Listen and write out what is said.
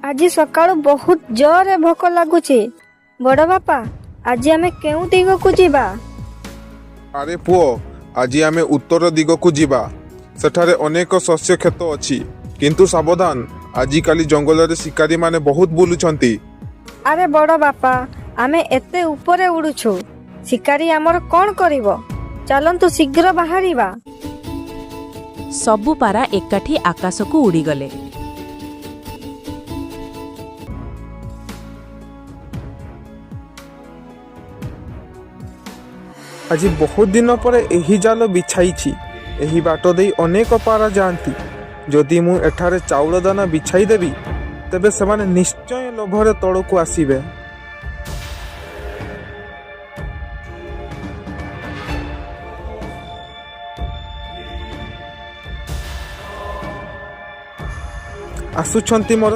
ଆଜି ସକାଳୁ ବହୁତ ଜୋରରେ ଭୋକ ଲାଗୁଛି। ବଡ଼ ବାପା, ଆଜି ଆମେ କେଉଁ ଦିଗକୁ ଯିବା? ଆରେ ପୁଅ, ଆଜି ଆମେ ଉତ୍ତର ଦିଗକୁ ଯିବା। ସେଠାରେ ଅନେକ ଶସ୍ୟ କ୍ଷେତ ଅଛି। କିନ୍ତୁ ସାବଧାନ, ଆଜିକାଲି ଜଙ୍ଗଲରେ ଶିକାରୀମାନେ ବହୁତ ବୁଲୁଛନ୍ତି। ଆରେ ବଡ଼ ବାପା, ଆମେ ଏତେ ଉପରେ ଉଡୁଛୁ, ଶିକାରୀ ଆମର କ'ଣ କରିବ? ଚାଲନ୍ତୁ ଶୀଘ୍ର ବାହାରିବା। ସବୁ ପାରା ଏକାଠି ଆକାଶକୁ ଉଡ଼ିଗଲେ। ଆଜି ବହୁତ ଦିନ ପରେ ଏହି ଜାଲ ବିଛାଇଛି। ଏହି ବାଟ ଦେଇ ଅନେକ ପାରା ଯାଆନ୍ତି। ଯଦି ମୁଁ ଏଠାରେ ଚାଉଳ ଦାନା ବିଛାଇ ଦେବି, ତେବେ ସେମାନେ ନିଶ୍ଚୟ ଲୋଭରେ ତଳକୁ ଆସିବେ। ଆସୁଛନ୍ତି ମୋର